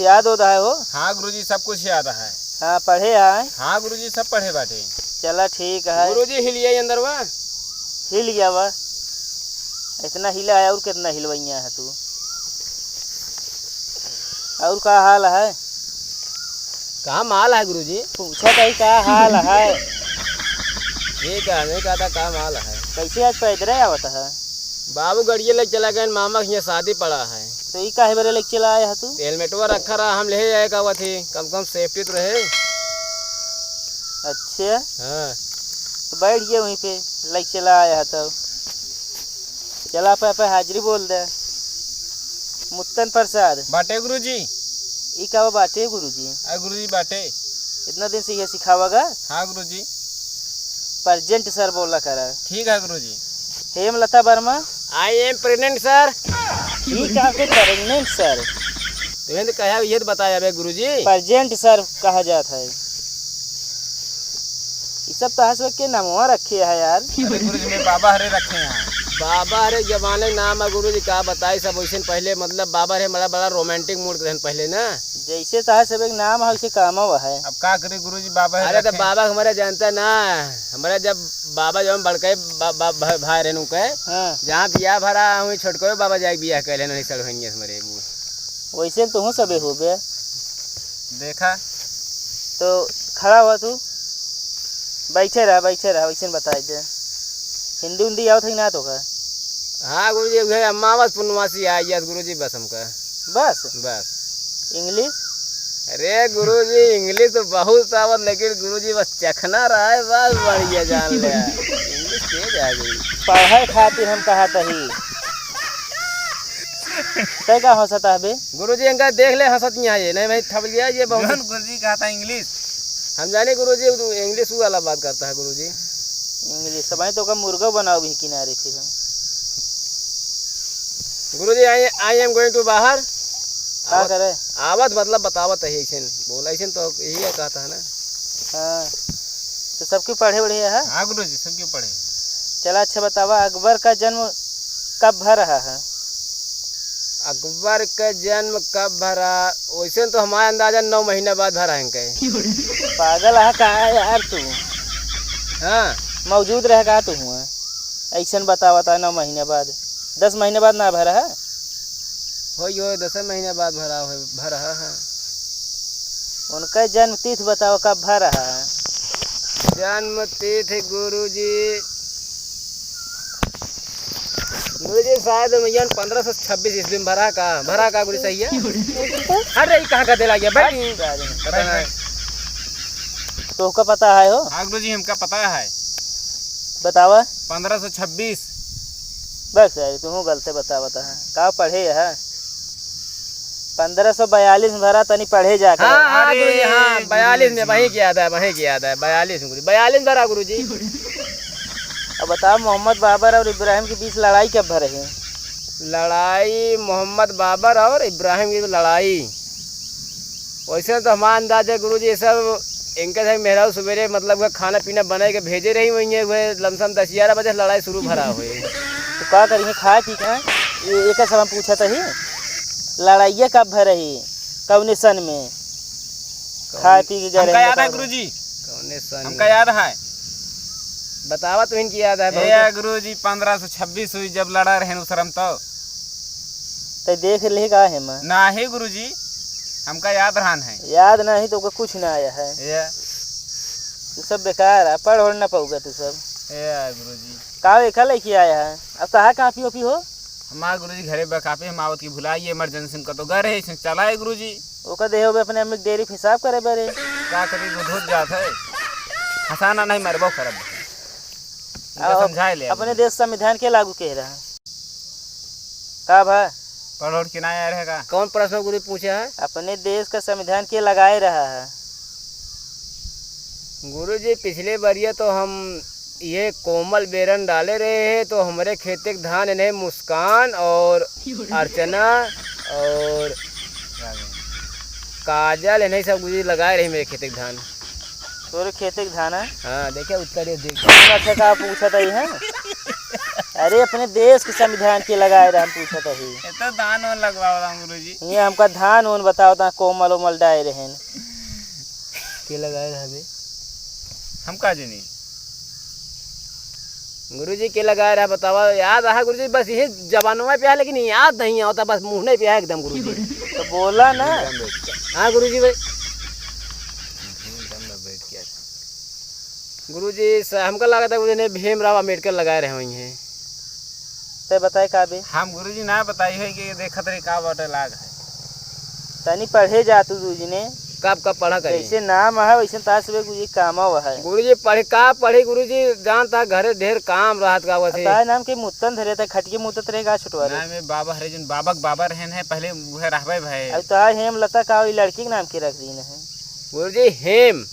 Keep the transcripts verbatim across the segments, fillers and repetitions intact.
याद होत है हो? हाँ गुरुजी, सब कुछ याद है। हाँ, पढ़े है? हाँ गुरुजी, सब पढ़े बाटे। चला ठीक है। गुरुजी, हिलिया अंदरवा। हिल गया बा। इतना हिला है, और कितना हिलवैया है तू? और का हाल है? का माल है गुरुजी? पूछत है का हाल है? ठीक है, हमें कहता का माल है? कैसे आज पैदरे आवत है? बाबू गड़िए लेके चला गए, मामा के यहाँ शादी पड़ा है। तो ई काहे बरे लेके चला आया है तू? हेलमेटवा रखा रहा, हम ले आए का हुआ थी, कम कम safety तो रहे। अच्छा। हाँ। तो बैठ गया वहीं पे, लेके चला आया है तब। चला पे, पे हाजिरी बोल दे। मुत्तन प्रसाद। बाटे गुरुजी। ई का बाटे गुरुजी? आ गुरुजी बाटे। इतना दिन से ये सिखावागा? हाँ गुरुजी। Present sir बोला करा। ठीक है गुरुजी। हेमलता वर्मा। I am present sir। ई का के present sir? तुहें तो कहा, ये तो बताया बे गुरुजी। Present sir कहा जात है। ई सब तहस के नामवा रखे है यार। अरे गुरुजी, मैं बाबा हरे रखे हैं। बाबा हरे जमाने के नाम है गुरुजी, का बताई सब वैसे पहले, मतलब बाबा हरे बड़ा, बड़ा romantic mood रहन पहले ना। जैसे तहस के नाम है वैसे कामवा है। अब का करी गुरुजी, बाबा हरे अरे तो रखे हैं। बाबा हमारे जानता ना, हमारे जब बाबा जो हम बड़के बा-, बा-, भा-, भाई रहनु के, हाँ। जहाँ बियाह भरा हुई छोटको बाबा जाके बियाह कर लेना, नहीं सड़वेंगे हमारे वो। वैसे तुहूँ सबे होबे। देखा। तो खड़ा हुआ तू, बैठे रहा, बैठे रहा, वैसे बताए दे। हिंदी उंदी आवत है कि ना तोका? हाँ गुरुजी, उहे अमावस पूर्णमासी आई जात गुरुजी, बस हमका। बस? बस। English? अरे गुरुजी, English तो बहुत आवत, लेकिन गुरुजी बस चखना रहा है, बस बढ़िया जान ले। English तेज आ गई। पढ़े खातिर हम कहत ही। तै का हंसत हबे? गुरुजी, इनका देख ले, हंसत यहाँ ये। नहीं भाई, थप लिया ये बहुत। जौन गुरुजी कहता English। हम जाने गुरुजी, वो English वो वाला बात करता है गुरुजी। English, सब तो का मुर्गा बनाओ भी किनारे फिर हम। गुरुजी, I, I am going to बाहर। का आवत, करे? आवत मतलब बतावत है ऐसे। बोला ऐसे तो यही है कहता है ना। हाँ। तो सबके पढ़े बढ़े है? हाँ गुरुजी, सबके पढ़े। चला अच्छा बतावा, अकबर का जन्म कब भा रहा है? अकबर का जन्म कब भा रहा? वैसे तो हमारा अंदाजा नौ महीना बाद भा रहा है इनके। पागल है का यार तू? हाँ। मौजूद रहे का तू हुआ? ऐसन बतावत है नौ महीने बाद, दस महीने बाद ना भा रहा है? हो यो, दस महीने बाद भा रहा है, भा रहा है। उनका जन्म तिथि बताओ, कब भा रहा है? जन्म तिथि गुरुजी, गुरुजी शायद मइयन पन्द्रह सौ छब्बीस ईस्वी में भरा का, भरा का गुरुजी सही है? अरे, ये कहाँ का दिला गया? बैठ। पता नहीं। तोहका पता है हो? हाँ गुरुजी, हमका पता है। बतावा। पन्द्रह सौ छब्बीस। बस यार, तुहूँ गलते बतावत है। का पढ़े है? पन्द्रह सौ बयालीस में भरा, तनी पढ़े जाके। हाँ, हाँ, अरे गुरुजी, हाँ, बयालीस में, गुरुजी। वहीं के याद है, वहीं के याद है, बयालीस में गुरुजी, बयालीस में भरा गुरुजी। अब बताओ, मोहम्मद बाबर और इब्राहिम के बीच लड़ाई कब भरे है? लड़ाई, मोहम्मद बाबर और इब्राहिम की लड़ाई। वैसे तो हमारा अंदाज है गुरुजी, ये सब इनके से मेहरारू सुबेरे मतलब कि खाना पीना बनाए के भेजे रही, वहीं हुए लमसम दस ग्यारह बजे लड़ाई शुरू भरा हुए। तो का करिए, खाए पी के, ये एक सब हम पूछत ही, लड़ाइया कब भर रही, कौने सन में? कौन-, खाए पी के गए हमका रहे, याद है बताओ। गुरुजी, कौने सन हमका में? याद है। बतावा तो इनकी याद है, ए बहुत। गुरुजी, पन्द्रह सौ छब्बीस हुई जब लड़ा रहे उस रम तो। ते देख ले का है मैं? नाही गुरुजी, हमका याद रहन है। याद नहीं तो ओकर कुछ ना आया है। ये। तू सब बेकार है, पढ़ ओढ़ ना पाऊगा तू सब। ए गुरुजी। का एका लेके आया है? अब कहाँ कापी ओपी हो? हमार गुरुजी घरे बा कापी, हम आवत की भुलाई, emergency में कतो गए रहे, इसने चला है गुरुजी। ओका देहे होबे अपने अम्मी के dairy पेशाब करे बरे। का करी, दूध होत जात है। हंसाना नहीं, मरबो करब। इनका आओ, समझाए ले अपने गुरुजी। देश संविधान के लागू कह रहा है? का भा? पढ़ ओढ़ के ना आया रहेगा। कौन प्रश्न गुरु पूछे है? अपने देश का संविधान के लगाए रहा है? गुरु जी, पिछले बरिया तो हम ये कोमल बेरन डाले रहे हैं, तो हमरे खेते के धान इन्हें मुस्कान और अर्चना और काजल इन्हें सब गुरु जी लगाए रही मेरे खेते के धान। तोरे खेते के धान है? हाँ, देखे उत्तर ये देख। अच्छा, का पूछत है ये? अरे, अपने देश के संविधान के लगाए रहे, हम पूछत हई। ये तो धान ओन लगवावत हम गुरुजी। ये हमका धान ओन बताओ, ता कोमल ओमल डाए रहेन। के लगाए रहे बे? हम का जनी? गुरुजी के लगाए रहे, बतावा, याद रहा गुरुजी, बस यही जबानों में पे है, लेकिन याद नहीं आवता, बस मुँह नहीं पे है एकदम गुरुजी। तो बोला ना। हाँ गुरुजी भाई। गुरुजी, स-, हमका लागत है, गुरुजी ने भीमराव अम्बेडकर लगाए रहे होइहैं। ते बताए का बे? हम गुरुजी ना बताई है कि देखत रहे का बाटे लाग है। तनी पढ़े जा तू गुरुजी ने। कब कब पढ़ा करी? जैसे नाम है, वैसे तार से गुरुजी काम आवा है। गुरुजी पढ़े का पढ़े गुरुजी, जानता घरे ढेर काम रहत का वैसे। तार नाम के मुत्तन धरे था, खटिए मुत्तत रहे का छुटवा रे। नाम में बाबा हरे जन बाबक बाबा रहन है, पहले वह रहबे भाई। अब तार हेम लता का, वही लड़की के नाम के रख दीन है। गुरुजी हेम,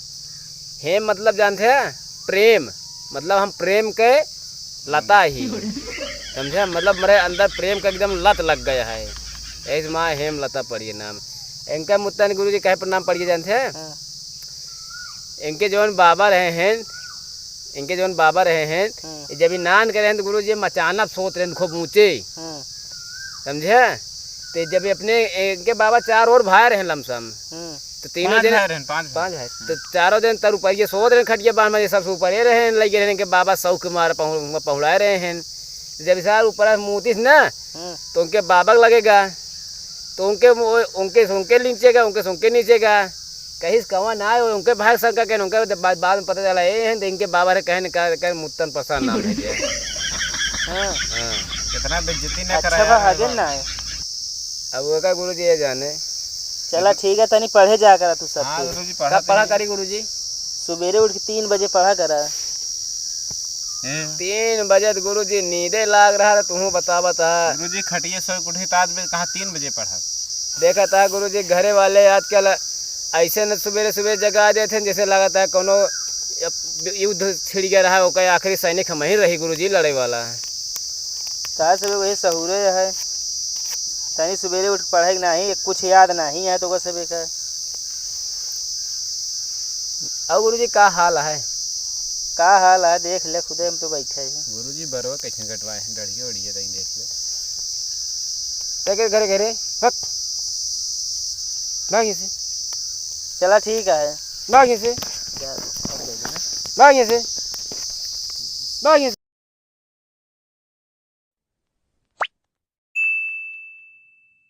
हेम मतलब जानते हैं? प्रेम, मतलब हम प्रेम के लता ही, समझे? मतलब मेरे अंदर प्रेम का एकदम लत लग गया है, ऐसे माँ हेम लता पड़िए नाम। इनका मुत्तन गुरुजी कहे पर नाम पड़िए जानते हैं? हाँ। इनके जौन बाबा रहे हैं, इनके जौन बाबा रहे हैं, हम्म। जब ये नान के रहे हैं तो गुरुजी मचानब सोत रहे हैं खूब ऊँचे। हम्म। समझे? ते जब ये अपने, इनके बाबा चार और भाई रहे लमसम। हम्म। तो तीनों पाँच जने, भाई रहन, पाँच भाई। पाँच भाई। तो चारों जने तर ऊपर ये सोत रहे खटिया बांध में, ये सबसे ऊपर ये रहे, लगे रहे इनके बाबा शौक के मारे पहुँ-, पहुँड़ाए रहे हैं। जब सार ऊपर मूतीस ना, हम्म। तो उनके बाबा लगेगा, तो उनके मो-, उनके, उनके नीचे गा, उनके, उनके नीचे गा। कहिस कवा ना आए, उनके भाग शंका के, उनके बाद, बाद में पता चला, ए हैं, तो इनके बाबा रे कहे न का, कहे मुत्तन प्रसाद नाम है जे। हाँ। हाँ। इतना बेइज्जती ना अच्छा कराया बा, है आगे बाबा। ना आए। अब वो का गुरुजी ये जाने। चला ठीक है, तनी पढ़े जा करा तू सब हाँ, कुछ। गुरुजी, पढ़ा कब पढ़ा तो है। करी गुरुजी? सुबेरे उठ के तीन बजे पढ़ा करा। हम्म। तीन बजे तो गुरुजी नींदे लाग रहा, तो तू बता बता। गुरुजी, खटिए सोए के उठी, तो आज बे कहाँ तीन बजे पढ़ा? देखा था गुरुजी, घरे वाले आजकल ऐसे न सुबेरे सुबेरे जगा देते हैं, जैसे लगता है कोनो युद्ध छिड़ गया रहा, ओकर आखिरी सैनिक हम ही रही गुरुजी, लड़े वाला। तार सब वही सहूरे है, तनी सुबेरे उठ के पढ़े के नाही, कुछ याद नाही है तो ओकर सबे का। और गुरुजी का हाल है? का हाल है देख ले खुदे, हम तो बैठे हैं। गुरुजी बरवा कैसे कटवाए हैं, डढ़िया उढ़िया रही देख ले। क्या कर घरे घरे? हट। भाग इसे। चला ठीक है। भाग इसे। जा, अब ले लेना। भाग इसे। भाग इसे।